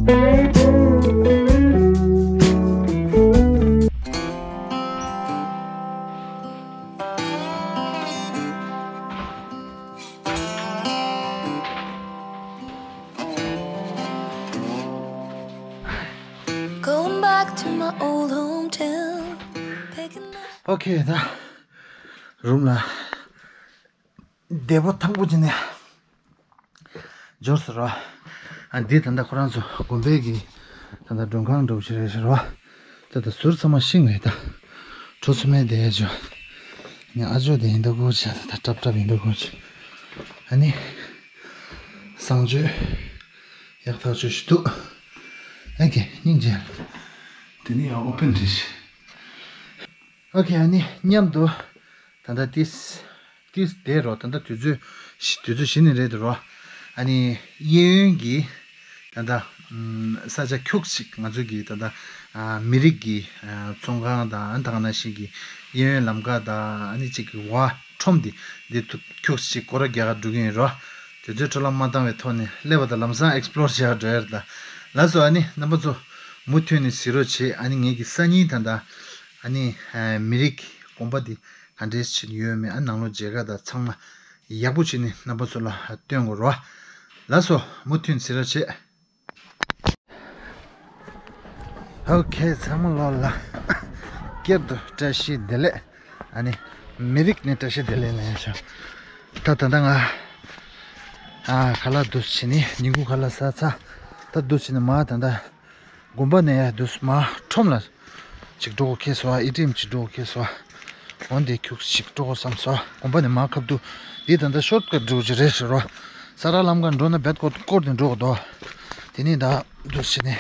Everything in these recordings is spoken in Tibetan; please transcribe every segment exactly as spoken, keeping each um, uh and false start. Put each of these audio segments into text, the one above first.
Going back to my old hometown. Picking up. ཨོ་ཁེ། ད་རུམ་ལ་བདེ་པོ་ཐང་པོ་བྱས་ནས་འབྱོར་སོང་ར། ཨ་འདི་ད་ལྟ་ཁོ་རང་ཚོ་དགོན་པའི་གི་ད་ལྟ་མགྲོན་ཁང་འདྲ་བོ་ཞིག་རེད་ཤག་ར། ད་ལྟ་ཟུར་ཚང་མ་ཤིང་རེད་ད། གྲོ་ཚོད་མེད་བསྡད་ཡ་ཅོ། ངས་ཨ་ཅོ་དེ་ཡིན་ད་གོ་བྱས། ད་ད་ཀྲབ་ཀྲབ་ཡིན་ད་གོ་བྱས། ཨ་ནི་བཟང་སྤྱོད་ཡག་ཐག་ཆོད་ཞིག་འདུག་ཨ་ཀེ་སྙིང་རྗེ། དེ་ནི་ཡང་ཨོ་ཕན་རེད་ཤག་ཨོ་ཁེ། ཨ་ནི་མཉམ་དུ་ད་ལྟ་ཏིས་ཏིས་བསྡད་རོགས། ད་ལྟ་དུས་ཚོད་ཞི་དུས་ཚོད་ཞི་ནི་རེད་རོགས། ཨ་ནི་གཡས་གཡོན་གྱི་ད་ལྟ་ས་ཆ་ཁྱུག་ཅིག་ང་ཚོ་གི་ད་ལྟ་མི་རིགས་ཀྱི་ཚོང་ཁང་དང་ཨ་ནི་ད་ག་ནང་བཞིན་གྱི་གཡས་གཡོན་ལམ་ཁ་དང་ཨ་ནི་གཅིག་གི་བ་ཁྲོམ་འདི་འདི་ཐུག་ཁྱུག་ཅིག་སྐོར་ར་རྒྱག་ག་འགྲོ་གི་ཡིན་རོགས། དུས་ཚོད་འཕྲོ་བརླག་མ་བཏང་བའི་ཐོག་ནས་སླེབས་པ་དང་ལམ་སང་ཨེགས་པི་ལོར་བྱེད་ག་འགྲོ་ཡ་རེད་ད། ལགས་སོ། ཨ་ནི་རྣམ་པ་ཚོ་མུ་མཐུད་ནས་གཟིགས་རོགས་བྱེད། ཨ་ནི་ངེད་ཀྱི་སང་ཉིན་ད་ལྟ་ཨ་ནི་མི་རིགས་དགོན་པ་འདི་ག་འདྲས་བྱས་ཡོད་མེད། ཨ་ནང་ལོགས་མཇལ་ཁ་དང་ཚང་མ་ཡག་པོ་བྱས་ནས་རྣམ་པ་ཚོ་ལ་སྟོན་དགོས་རོགས། ལགས་སོ། མུ་མཐུད་གཟིགས་རོགས་བྱེད། ཨོ་ཁེ། ཚང་མ་ལོ་ལ་སྐྱར་དུ་བཀྲ་ཤིས་བདེ་ལེགས། ཨ་ནི་མི་རིགས་ནས་བཀྲ་ཤིས་བདེ་ལེགས་ལབ་ཡ་ཤག་ད་ད་ལྟ་ང་ཨ་ཁ་ལག་འདུག་སེ་བྱས་ནས་ཉིན་གུང་ཁ་ལག་ཟ་ཚར། ད་འདུག་སེ་བྱས་ནས་མར་ད་ལྟ་དགོན་པ་ནས་ཡར་འདུག་སེ་མར་ཁྲོམ་ལ་ཅིག་འགྲོ་དགོས་ཁེལ་སོང་། ཨེ་ཊི་ཨེམ་ཅིག་འགྲོ་དགོས་ཁེལ་སོང་། འོ་འདི་ཁྱུག་ཅིག་འགྲོ་དགོས་བསམ་སོང་། དགོན་པ་ནས་མར་ཁ་ཐུག་འདི་ད་ལྟ་ཤོར་ཀཊ་འགྲོ་རྒྱུ་རེད་ཟེར་རོ། ས་ར་ལམ་ཁ་འགྲོ་ན་རྦད་སྐོར་སྐོར་ནས་འགྲོ་དགོས་དོ། དེ་ནས་ད་འདུག་སེ་བྱས་ནས་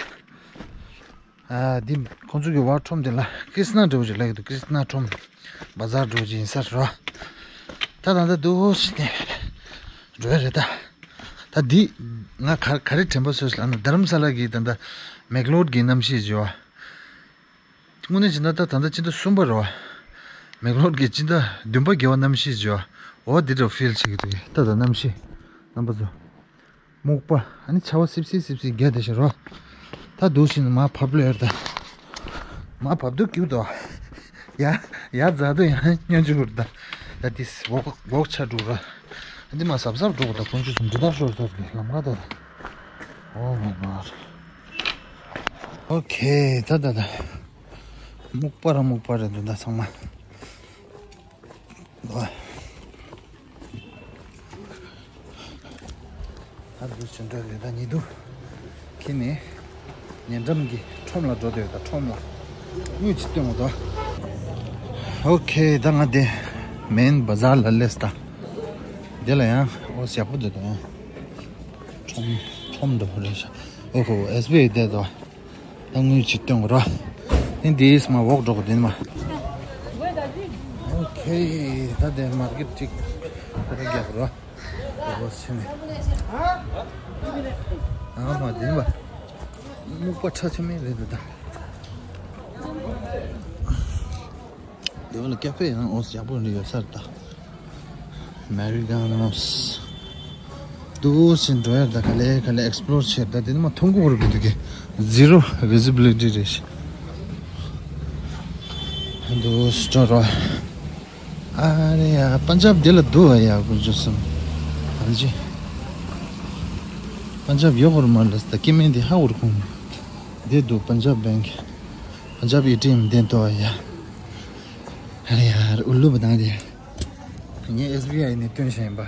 ཨ་འདི་ཁོང་ཚོ་གི་བ་ཁྲོམ་དེ་ལ་ཀྲིས་ན་འགྲོ་རྒྱུ་ལབ་ཀྱི་འདུག་ཀྲིས་ན་ཁྲོམ་བ་ཛར་འགྲོ་རྒྱུ་ཡིན་ས་རེད་རོ། ད་ད་ལྟ་འདུག་སེ་བྱས་ནས་འགྲོ་ཡ་རེད་ད། ད་འདི་ང་ག་ག་རེ་དྲན་པ་གསོས་ལབ་ན་རྡ་རམ་ས་ལ་གི་ད་ལྟ་མེག་ལོཌ་གི་གནམ་གཤིས་བརྗོད་པ། དངོས་གནས་བྱས་ན་ད་ད་ལྟ་སྤྱི་ཟླ་གསུམ་པ་རེད་པ། མེག་ལོར་གྱི་སྤྱི་ཟླ་བདུན་པ་དགེ་བ་གནམ་གཤིས་བརྗོད་པ། འོ་འདི་འདྲ་ཕིལ་བྱེད་ཀྱི་འདུག་ད་ད་གནམ་གཤིས་རྣམ་པ་ཚོ། སྨུག་པ་ཨ་ནི་ཆར་པ་སིབ་སིབ་སིབ་སིབ་རྒྱག་བསྡད་ཤག་རོ། ད་འདུག་སེ་ནས་མར་བབས་ལོས་ཡོད་ད། མར་བབས་དུས་སྐྱིད་པོ་འདུག་ཡ་ཡ་ཛ་དུ་ཡང་སྙོན་ཆུང་གུར་ད། ད་དེ་འོག་འོག་ཆ་འགྲོ་ར། འདི་མ་གཟབ་གཟབ་འགྲོ་དགོས་ད། ཁོང་ཚོས་འབྲི་ཐག་ཤོར་ཐག་གི་ལམ་ཁ་ད། Oh my god. Okay. ད་ད་ད། སྨུག་པ་ར་སྨུག་པ་རེད་འདུག་ད་ཚང་མ། ད་འདུག་སེ་འགྲོ་རེད་ད། ཉི་གདུགས་ཁྱེར་ནས་ཉེ་འགྲམ་གྱི་ཁྲོམ་ལ་འགྲོ་འདོད་ད། ཁྲོམ་ལ་དངུལ་ཅིག་སྟོན་དགོས་ད། Okay. ད་ང་དེ་མེན་བ་ཛར་ལ་སླེབས་ད། དེ་ལ་ཡང་ཨོ་ཡག་པོ་འདུག་ད། ཁྲོམ་ཁྲོམ་འདྲ་པོ་རེད་ཤག་ཨོ་ཧོ། ཨེས་བི་ཨའི་བསྡད་འདུག་ད་དངུལ་ཅིག་སྟོན་དགོས་ར། ཨེ་འདིས་མར་འོག་འགྲོ་དགོས་དེ་ནས་མར། Okay. ད་དེ་མར་ཀེཊ་ཅིག་ཁོ་ར་རྒྱག་ར། འོ་ཕྱིན་ནས། ཨ་མ་དེ་ནས་མར། སྨུག་པ་ཁྲ་ཆེ་མེད་རེད་འདུག་ད། དེ་བ་ལ་ཀ་ཧྥེ་ཡང་ཨོ་ཡག་པོ་འདྲ་ཡོད་ས་རེད་ད། Americanos. འདུག་སེ་འགྲོ་ཡ་ད། ག་ལེ་ག་ལེ་ཨེགས་པི་ལོར་བྱེད་ད། དེ་ནས་མར་མཐོང་གི་ཡོད་རེད་འདུག་གི། Zero visibility རེད། འདུག་སེ་འགྲོ་རོགས། ཨ་རེ་ཡ། པན་ཇབ་འདི་ལ་འདུག་ཨ་ཡ། ཀུན་སྤྱོད་གསུམ། ཨ་ཅེ། པན་ཇབ་ཡོད་ཁོར་མ་ལ་ད་སྐྱེ་དམན་འདི་ཧ་འུར་ཁུང་། འདི་འདུག་པན་ཇབ་བེང་། པན་ཇབ་ཨེ་ཊི་ཨེམ་འདི་འདུག་ཨ་ཡ། ཨ་རེ་ཡ། ཨུ་ལུ་བ་དང་འདི། ངས་ཨེས་བི་ཨའི་ནས་བཏོན་བཞག་ཡིན་པ།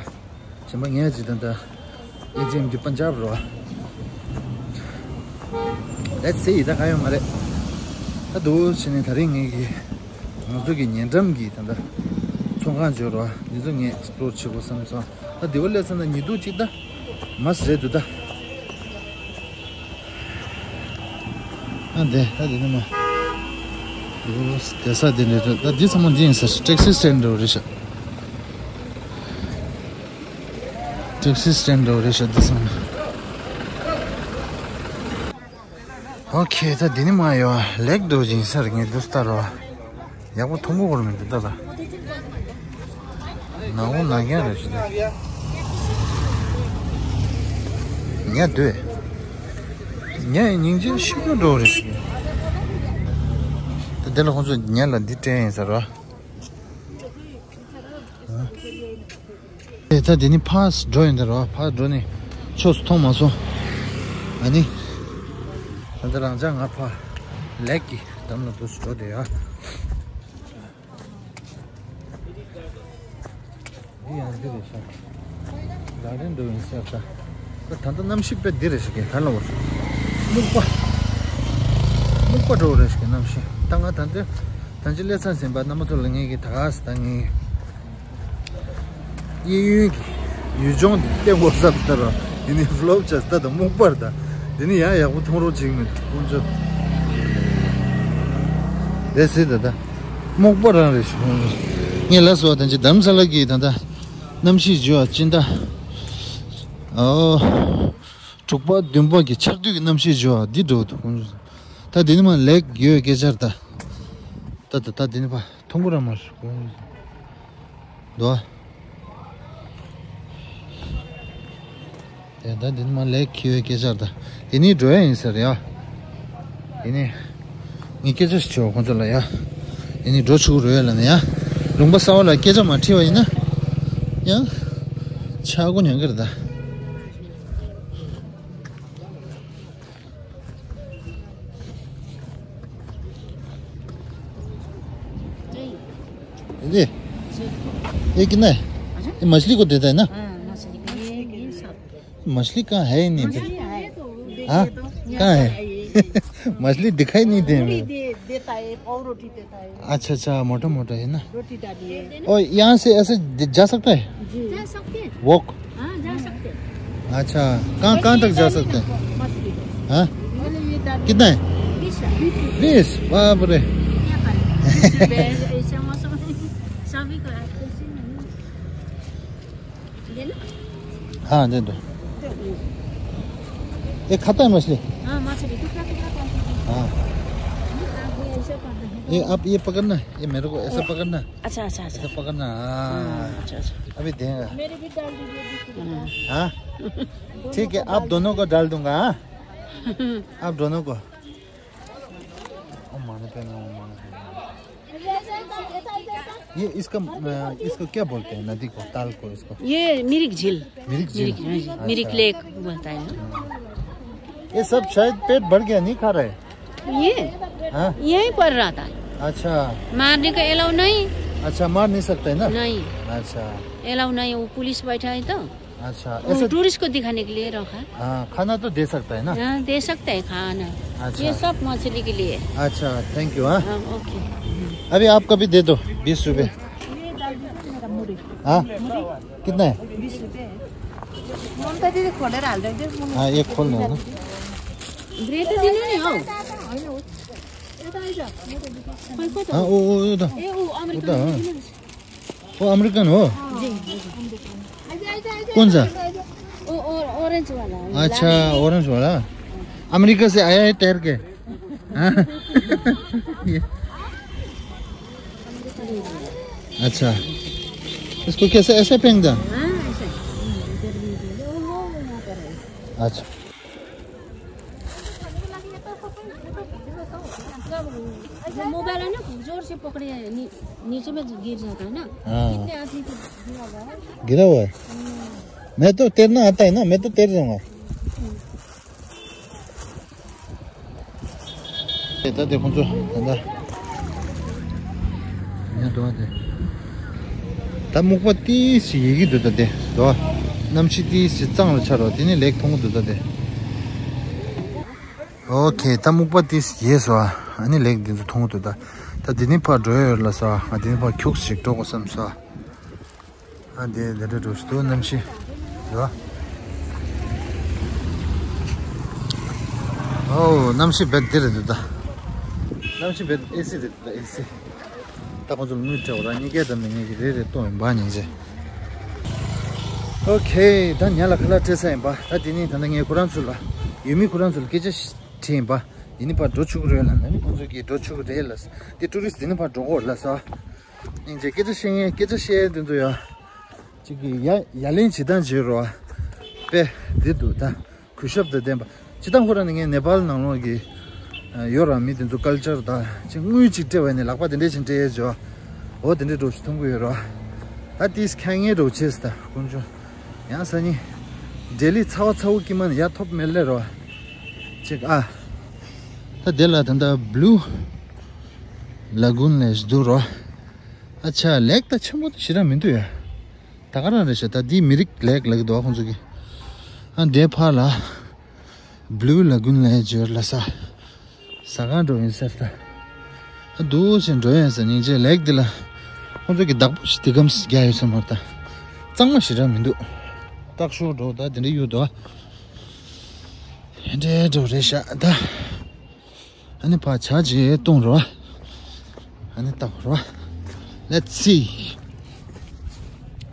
གཞན་པ་ངས་ཅི་ད་ད། ཨེ་ཊི་ཨེམ་འདི་པན་ཇབ་རོ། Let's see. ད་ག་ཡོད་མ་རེད། ད་འདུག་སེ་བྱས་ནས་ད་རིང་ངེད་ཀྱི་ང་ཚོ་གི་ཉེ་འགྲམ་གྱི་ད་ལྟ་ཚོང་ཁང་འབྱོར་བ་འདི་ཚོ་ངས་ཨེགས་པི་ལོར་བྱེད་དགོས་བསམ་སོང་། ད་འདི་བ་སླེབས་ཚར་ན་ཉི་གདུགས་གཅིག་ད་མ་ཟེར་འདུག་ད། ཨ་འདི་ད་འདི་ནི་མ། འདུག་སེ་བསྡད་ས་འདི་འདྲ་རེད། ད་འདི་ཚང་མ་འདི་ཡིན་ས་རེད། ཊེག་སི་སི་ཊེན་ཌི་འདྲ་བོ་རེད་ཤག་ཊེག་སི་སི་ཊེན་ཌི་འདྲ་བོ་རེད་ཤག་འདི་ཚང་མ། ཨོ་ཁེ། ད་འདི་ནི་མ་ཡོད། ལེགས་འགྲོ་བཞིན་ས་རེད། ངས་འདུག་སེ་ལྟ་རོགས། ཡག་པོ་མཐོང་གི་ཡོད་མི་འདུག་ད་ལ། ནག་པོ་ནག་རྐྱང་རེད་ཤག་ད། ཉལ་སྡོད། ངས་སྙིང་རྗེ་ཤི་རྒྱུ་འགྲོ་རེད་ཟེར། ད་དེ་ལ་ཁོང་ཚོ་ཉལ་ལ་འདི་སྤྲད་ཡིན་ཟེར་བ། ཨེ་ད་དེ་ནི་ཕར་འགྲོ་ཡིན་ད་རོ། ཕར་འགྲོ་ནི་ཕྱོགས་སུ་མཐོང་མ་སོང་། ཨ་ནི་ད་ལྟ་རང་ཅག་ང་ཕར་ལེག་གི་འགྲམ་ལ་འདུག་སེ་འགྲོ་བསྡད་ཡ། འདི་ཡང་འདི་རེད་ཤག་ལག་ལེན་འགྲོ་ཡིན་ཟེར་ད། ད་ད་ལྟ་གནམ་གཤིས་དཔེ་འདི་རེད་ཤག་ག་ལ་བ། སྨུག་པ། སྨུག་པ་འགྲོ་རེད་ཤག་གནམ་གཤིས། ད་ང་ད་ལྟ་ད་ཅི་སླེབས་ཚར་ཟིན་པ། རྣམ་པ་ཚོ་ལ་ངས་གི་ད་ག་ས་ད་ངས་གཡས་གཡོན་གྱི་ཡུལ་ལྗོངས་འདི་བལྟས་འགོ་བཟབ་ལྟར་ར། དེ་ནི་ཝི་ལོག་བྱས་ད་ད་སྨུག་པར་ད། དེ་ནི་ཡང་ཡག་པོ་མཐོང་རོགས་བྱེད་མི་འདུག་ཀུན་སྤྱོད། དེ་སྲིད་ད་ད་སྨུག་པ་རང་རེད་ཤག་ངས་ལ་སོ་ད་ཅི་དྷ་རམ་ས་ལ་གི་ད་ད་གནམ་གཤིས་བརྗོད་ཨ་ཅི་ད། ཨོ། དྲུག་པ་བདུན་པ་གི་ཆར་དུས་ཀྱི་གནམ་གཤིས་བརྗོད་ཨ་འདི་འགྲོ་འདུག་ཀུན་སྤྱོད། ད་དེ་ནི་མ་ལེག་ཡོད་སྐད་ཆར་ད། ད་ད་ད་དེ་ནི་ཕ། མཐོང་གི་ར་མ་སོང་། དོ། དེ་ད་དེ་ནི་མ་ལེགས་ཁྱི་བའི་སྐད་ཆ་ད། དེ་ནི་འགྲོ་ཡ་ཡིན་ཟེར་ཡ། དེ་ནི། ངས་སྐད་ཆ་ཞིག་བྱེད་ཁོང་ཚོ་ལ་ཡ། དེ་ནི་འགྲོ་ཆུག་རོལ་ལ་ནི་ཡ། ལུང་པ་གསར་བ་ལ་སྐད་ཆ་མ་དྲིས་པ་ཡིན་ན། ཡང་། ཆག་སྒོ་ཉན་གི་རེད་ད། ये, ये कितना है? ये मछली को देता है ना? हाँ, मछली को। ये, ये सब। मछली कहाँ है ही नहीं इधर? मछली है। हाँ? कहाँ है? मछली दिखाई नहीं दे पूरी मेरे। दे, देता है, पाव रोटी देता है। अच्छा, अच्छा, मोटा मोटा है ना? रोटी डाली है। और यहाँ से ऐसे ज-, जा सकता है? जी। जा सकते हैं। वॉक? हाँ, जा सकते हैं। अच्छा, कहाँ, कहाँ तक जा सकते हैं? मछली को। हाँ? बोले ये डाल। कितना है? बीस रुपए। बीस? बाप रे। क्या करें? बीस रुपए, ऐसा मौसम है। सभी को ऐसे नहीं। ये ना? हाँ, दे दो। ये खाता है मछली? हाँ, मछली टुकड़ा टुकड़ा करके दे। हाँ। ये ऐसे कर दो। ये आप ये पकड़ना, ये मेरे को ऐसा पकड़ना। अच्छा, अच्छा, अच्छा। ऐसा पकड़ना, हाँ। हाँ, अच्छा, अच्छा। अभी देगा। मेरे भी डाल दीजिए बीस रुपए का। हाँ। ठीक है, आप दोनों को डाल दूंगा, हाँ? आप दोनों को। ओम मानते ना, ओम मानते ना। ये इसका, अ, इसको क्या बोलते हैं, नदी को, ताल को, इसको? ये मिरिक झील। मिरिक झील। मिरिक, हाँ जी, अच्छा। मिरिक लेक बोलता है। ये सब शायद पेट भर गया, नहीं खा रहे? ये? हाँ? यहीं पर रहता है। अच्छा। मारने का अलाउ नहीं। अच्छा, मार नहीं सकता है ना? नहीं। अच्छा। अलाउ नहीं, वो पुलिस बैठा है तो। अच्छा, वो ऐसे टूरिस्ट को दिखाने के लिए रखा। हाँ, खाना तो दे सकता है ना? हाँ, दे सकते हैं खाना। अच्छा। ये सब मछली के लिए। अच्छा, थैंक यू, हाँ। हाँ, ओके। अभी आपका भी दे दो, बीस रुपए। हाँ? कितना है? बीस रुपए। ममता दिदी खोलेर हालिदियो। हाँ, एक खोल दो ना। ब्रेड त दिनु नि हौ। हाँ, ओ, ओ, ओ, त। ए, ऊ अमेरिकन उता हो। दिनु नि। वो अमेरिकन हो? जी, जी। कौन सा? वो, वो orange वाला। अच्छा, orange वाला। अमेरिका से आया है तैर के। हाँ? ये। अच्छा। इसको कैसे, ऐसे फेंक दें? हाँ, ऐसे। हम्म, इधर भी, इधर भी। वो, वो, वो यहाँ पर है। अच्छा। ये मोबाइल है ना, जोर से पकड़े, नी-, नीचे में गिर जाता है ना। हाँ। कितने आदमी को गिरा हुआ है? गिरा हुआ है? हम्म। मैं तो तैरना आता है ना, मैं तो तैर जाऊंगा। हम्म। ད་དེ་ཁོང་ཚོ་ད་ད་ཉན་འདུག་ཨ། དེ་ད་སྨུག་པ་ཏིས་ཡི་གེ་འདུག་ད་དེ་འདུག་ཨ། གནམ་གཤིས་ཏིས་གཙང་ལ་ཆགས་རོགས། དེ་ནི་ལེགས་མཐོང་གི་འདུག་ད་དེ། ཨོ་ཁེ། ད་སྨུག་པ་ཏིས་ཡས་སོ་ཨ། ཨ་ནི་ལེགས་འདི་ཚོ་མཐོང་གི་འདུག་ད། ད་དེ་ནི་ཕར་འགྲོ་ཡོད་ལ་སོ་ཨ། དེ་ནི་ཕར་ཁྱུག་ཞིག་འགྲོ་དགོས་བསམ་སོ་ཨ། ཨ་འདི་འདི་འདྲ་འགྲོ་ཞིག་འདུག་གནམ་གཤིས་ཡོད། ཨོ་གནམ་གཤིས་བེད་འདི་རེད་འདུག་ད། གནམ་གཤིས་བེད་ཨེ་སི་རེད་འདུག་ད། ཨེ་སི། ད་ཁོ་ཚོ་ལ་དངུལ་སྤྲད་འོ་ར། གཉིས་ཀའི་ད་མི་གཉིས་ཀྱི་རེ་རེ་གཏོང་ཡོང་བ་ཉིན་ཅེ། ཨོ་ཁེ། ད་ཉལ་ལ་ཁ་ལག་སྤྲད་ས་ཡིན་པ། ད་དེ་ནི་ད་ལྟ་ངས་ཁོ་རང་ཚོ་ལ་ཡུལ་མི་ཁོ་རང་ཚོ་ལ་སྐད་ཆ་ཞིག་དྲིས་ཡིན་པ། ཡིན་ནི་ཕར་འགྲོ་ཆོག་གི་རེད་ལ། ཨ་ནི་ཁོང་ཚོ་གིས་འགྲོ་ཆོག་གི་རེད་ལ། དེ་ཊུ་རི་སི་དེ་ནི་ཕར་འགྲོ་གོ་ལ་ས། སྙིང་རྗེ། སྐད་ཆ་བཤད་མཁན་སྐད་ཆ་བཤད་དེ་ཚོ་ཡ། གཅིག་གིས་ཡ་ཡ་ལན་བྱེད་སྟངས་བྱེད་རོགས། དཔེ་འདི་འདུག་ད། གུས་ཞབས་དང་ལྡན་པ། སྤྱིར་བཏང་ཁོ་རང་ནི་ངའི་ནེ་པཱལ་ནང་ལོགས་ཀྱི་ཡོད་ར། མི་དེ་ཚོ་ཀལ་ཅར་དང་ཅིག་དངུལ་ཅིག་སྤྲད་པ་ནི་ལག་པ་དེ་འདྲས་ཅིག་སྤྲད་ཡས་བྱོས། འོ་དེ་འདྲས་འདྲ་ཞིག་མཐོང་གི་ཡོད་ར། ད་དེས་ཁ་ངེས་འདྲ་བྱས་ད་དཀོན་མཆོག་ཡང་སང་ཉིན་ལྡི་ལི་ཚ་བ་ཚ་བོ་ཀྱི་མ་ནི་ཡར་ཐོབ་མེད་ལེ་ར། ཅིག་ཨ། ད་དེ་ལ་ད་ལྟ་བླུ་ལ་གུན་ལས་འདུག་ར། ཨ་ཆ་ལེག་ད་ཆེན་པོ་ཞེ་དྲག་མི་འདུག་ཡ། ད་ག་རང་རེད་ཤག་ད་འདི་མི་རིགས་ལེག་ལེག་འདུག་ཁོང་ཚོ་གི། ཨ་འདྲའི་ཕར་ལ་བླུ་ལ་གུན་ལ་ཡ་འབྱོར་ལ་ས། ཟ་ཁང་འགྲོ་ཡིན་ཟེར་ད། ཨ་འདུག་ཟེར་འགྲོ་ཡིན་ཟེར་སྙིང་རྗེ་ལེག་འདི་ལ། ཁོང་ཚོ་གི་བདག་པོ་ཞིག་དེ་གམ་རྒྱག་ཡོད་ས་མ་རེད་ད། གཙང་མ་ཞེ་དྲག་མི་འདུག་སྟག་ཤོར་འགྲོ་ད་དེ་འདྲ་ཡོད་དོ། དེ་འདྲའི་འགྲོ་རེད་ཤག་ད། ཨ་ནི་ཕར་ཇ་ཅིག་བཏུང་རོགས། ཨ་ནི་ལྟ་རོགས། Let's see.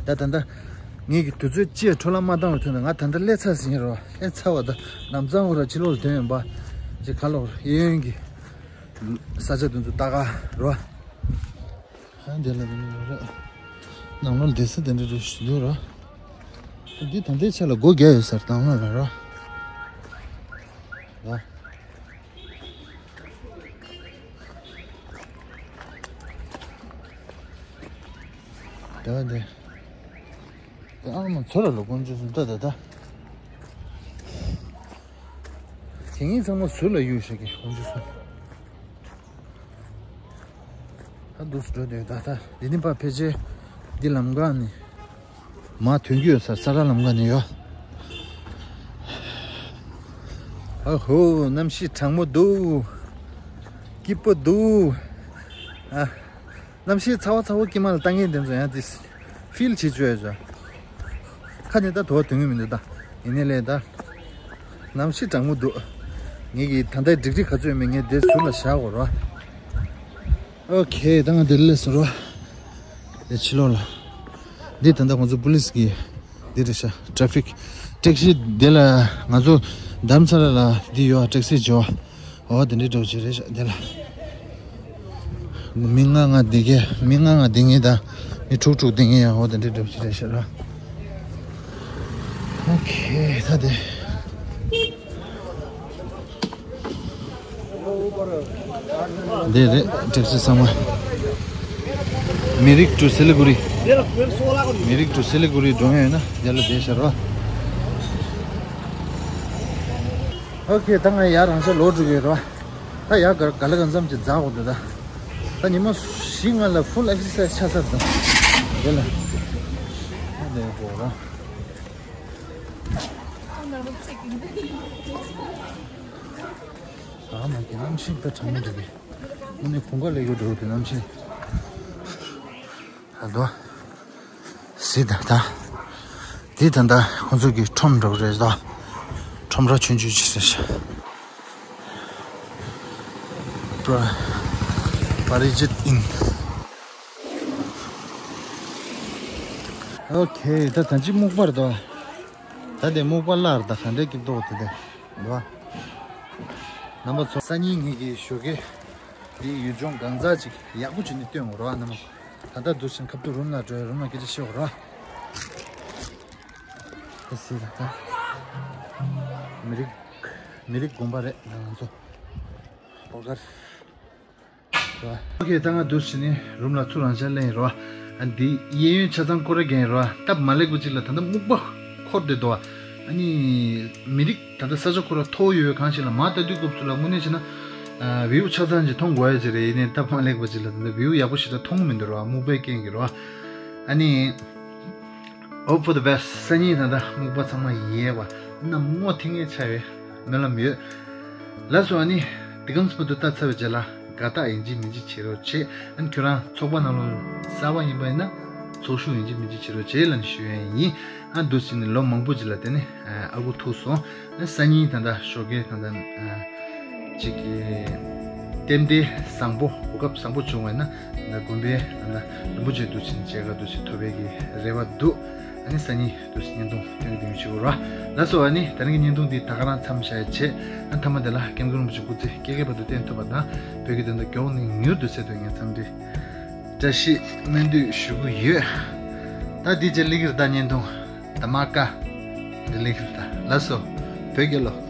ད་ད་ད། ངེད་ཀྱི་དུས་ཚོད་ཅིག་འཕྲོ་བརླག་མ་བཏང་བའི་དོན་དུ་ང་ད་ལྟ་སླེབས་ཚར་ཟིན་རོགས། སླེབས་ཚར་བ་ད་ལམ་སང་ཁོ་ར་ཕྱི་ལོགས་ལ་ཐོན་ཡོང་པ། ཅིག་ཁ་ལོག་གཡས་གཡོན་གྱི་ས་ཆ་དེ་ཚོ་ལྟ་ག་རོགས། ཨ་འདི་ལ་འདི་ནི་རོགས། ནང་ལོགས་བསྡད་ས་དེ་འདྲ་རེ་ཞིག་འདུག་རོགས། འདི་ད་ལྟའི་ཆ་ལ་སྒོ་རྒྱག་ཡོད་ས་རེད་ད་ང་ལ་རོགས། ཨ། ད་འདི། ད་ཨ་མ་ཚོ་ར་ལོ་དཀོན་མཆོག་གསུམ་ད་ད་ད། དེ་ངས་ཚང་མ་ཟུར་ལ་གཡུག་བཞག་གི་དཀོན་མཆོག་གསུམ། ད་འདུག་སེ་འགྲོ་འདོད་ད་ད་འདི་ནི་ཕར་ཕལ་ཆེར་འདི་ལམ་ཁ་ནི། མ་ཐོན་གྱི་ཡོད་ས་ས་ར་ལམ་ཁ་ནས་ཡོད། ཨ་ཧོ་གནམ་གཤིས་གྲང་མོ་འདུག་སྐྱིད་པོ་འདུག་ཨ། གནམ་གཤིས་ཚ་བ་ཚ་བོ་ཀྱི་མ་ལ་ལྟ་མཁན་དེ་ཚོ་ཡང་དེ་ཕིལ་བྱེད་བཅུག་ཡོད་ས། ཁ་ནས་ད་དོ་བ་དོན་གྱི་མི་འདུག་ད། ཡིན་ནའི་ལས་ད། གནམ་གཤིས་གྲང་མོ་འདུག་ངེད་ཀྱི་ད་ལྟ་འགྲིག་འགྲིག་ག་ཚོད་ཡོད་མེད་ངས་དེ་ཟུར་ལ་བཞག་དགོས་རོགས། ཨོ་ཁེ་ད་ང་དེ་ལས་སོ་རོ། དེ་ཕྱི་ལོགས་ལ། འདི་ད་ལྟ་ང་ཚོ་པུ་ལིས་ཀྱི་འདི་རེད་ཤག་ཊ་ཕིག་ཊེག་སི་དེ་ལ་ང་ཚོ་དྷ་རམ་ས་ལ་ལ་འདི་ཡོད་ཊེག་སི་འབྱོར་བ། འོ་དེ་འདྲའི་འགྲོ་བྱེད་རེད་ཤག་དེ་ལ། མི་ལྔ་ལྔ་བསྡད་མཁན་མི་ལྔ་ལྔ་བསྡད་མཁན་དང་མི་དྲུག་དྲུག་བསྡད་མཁན་ཡང་འོ་དེ་འདྲའི་འགྲོ་བྱེད་རེད་ཤག་ར། ཨོ་ཁེ་ད་དེ། འདི་རེད་ཊེག་སི་ཚང་མ། མི་རིགས་ཊུ་སི་ལི་གུ་རི། མི་རིགས་ཊུ་སི་ལི་གུ་རི་འགྲོ་མཁན་ཡོད་ན་རྒྱ་ལ་བསྡད་ཤག་རོ། ཨོ་ཁེ་ད་ང་ཡར་རང་ཤག་ལོག་འགྲོ་གི་རོ། ད་ཡར་ག་ག་ལེ་གང་འཚམ་ཅིག་འཛེག་དགོས་འདུག་ད། ད་ཉི་མ་བཞི་ལྔ་ལ་ཕུལ་ཨེག་སར་སའི་སི་ཆགས་ཚར་འདུག་རྒྱ་ལ། ད་འདི་འགྲོ་རོ། ཨ་མ་གི་གནམ་གཤིས་ད་གྲང་མོ་འདུག་གི། དངོས་གནས་དགུན་ཁ་ལས་ཡོད་འགྲོ་གི་གནམ་གཤིས། ཨ་དོ། སི་ད་ད། འདི་ད་ད་ཁོང་ཚོ་གི་ཁྲོམ་འགྲོ་གི་རེད་ད། ཁྲོམ་ར་ཆུང་ཆུང་ཅིག་རེད་ཤག་པ་པ་རི་ཇིད་ཨིན། ཨོ་ཁེ་ད་ད་ཅི་སྨུག་པར་དོ། ད་དེ་སྨུག་པ་སླར་ད་ག་འདྲའི་སྐྱིད་ཏོག་དེ་དེ། འདུག་བ། རྣམ་པ་ཚོ་སང་ཉིན་ངེད་ཀྱི་ཞོགས་ཀས་འདི་ཡུལ་ལྗོངས་གང་ཟག་ཅིག་ཡག་པོ་བྱས་ནས་སྟོན་འོང་རོགས་རྣམ་པ། ད་ལྟ་འདུག་ཟིན་ཁབ་ཏུ་རུམ་ལ་འགྲོ་རུམ་ལ་སྐད་ཆ་བཤད་འོང་རོགས། ཨེ་སི་ད་ལྟ་མི་རིགས་མི་རིགས་དགོན་པ་རེད་ང་ཚོ་ཨོ་གར། ཨོ་ཁེ་ད་ང་འདུག་ཕྱིན་ནས་རུམ་ལ་ཚུར་རང་འཇགས་ལེན་རོ། ཨ་འདི་གཡས་གཡོན་ཆ་ཚང་སྐོར་ར་རྒྱན་རོ། སྟབས་མ་ལེགས་པ་ཅིག་ལ་ད་ལྟ་སྨུག་པ་འཁོར་བསྡད་འདུག་ཨ་ནི་མི་རིགས་ད་ལྟ་ས་ཆ་ཁོ་ར་མཐོ་ཡོད་གང་ཞིག་ལ་མ་ལྟ་དུས་སྐབས་སུ་ལ་དངོས་གནས་བྱས་ན་ཨ་བིའུ་ཆ་ཚང་ཅིག་མཐོང་དགོས་ཡ་ཅིག་རེད། ཡིན་ནའི་སྟབས་མ་ལེགས་པ་ཅིག་ལ་ད་ལྟ་བིའུ་ཡག་པོ་ཞེ་དྲག་མཐོང་གི་མི་འདུག་རོ། སྨུག་པའི་རྐྱེན་གྱིས་རོ། ཨ་ནི། Hope for the best. སང་ཉིན་ད་ལྟ་སྨུག་པ་ཚང་མ་ཡལ་བ་གནམ་སྔོ་ཐིང་ངེ་ཆགས་པའི་སྨོན་ལམ་ཡོད། ལགས་སོ། ཨ་ནི་དེ་གམ་སྤུ་དུ་ལྟ་ཚར་བའི་རྗེས་ལ་དགའ་རྟགས་ཡིན་གཅིག་མིན་གཅིག་བྱེད་རོགས་བྱེད། ཨ་ནི་ཁྱོད་རང་ཚོགས་པ་ནང་ལོགས་གསར་པ་ཡིན་པ་ཡིན་ན་ཚོགས་ཞུགས་ཡིན་གཅིག་མིན་གཅིག་བྱེད་རོགས་བྱེད་ལབ་ནས་ཞུ་ཡ་ཡིན། ཨ་འདུག་ཟིན་ནས་ལོ་མང་པོ་ཅིག་ལ་དེ་ནི་ཨ་ཁུ་ཐུག་སོང་། ཨ་སང་ཉིན་ད་ལྟ་ཞོགས་ཀས་ད་ལྟ་ཨ་ཅིག་གི་རྟེན་འབྲེལ་བཟང་པོ་གོ་སྐབས་བཟང་པོ་བྱུང་བ་ཡིན་ན། ད་དགོན་པའི་ད་རིན་པོ་ཆེ་འདུག་ཕྱིན་མཇལ་ཁ་འདུག་ཕྱིན་ཐུབ་པའི་གི་རེ་བ་འདུག་ཨ་ནི་སང་ཉིན་འདུག་ཕྱིན་བརྙན་ཐུང་སྟོན་གྱི་ཡིན་ཞུ་རོགས། ལགས་སོ། ཨ་ནི་ད་རིང་གི་བརྙན་ཐུང་འདི་ད་ག་རང་མཚམས་བཞག་ཡ་བྱས། ཨ་མཐའ་མ་དེ་ལ་ཀེམ་ཀུན་རིན་པོ་ཆེ་སྐུ་ཚེ་བསྐལ་བརྒྱའི་བར་དུ་བརྟན་ཐུབ་པ་དང་བོད་ཀྱི་དོན་དག་མགྱོགས་ནས་མྱུར་དུ་སེལ་ཐུབ་ངས་འཚམས་འདྲི་བཀྲ་ཤིས་སྨོན་འདུན་ཞུ་གི་ཡོད། ད་འདི་རྗེས་ལེགས་རེད་ད་བརྙན་ཐུང་ད་མ་ཀ་འདི་ལེགས་རེད་ད། ལགས་སོ། བོད་རྒྱལ་ལོ།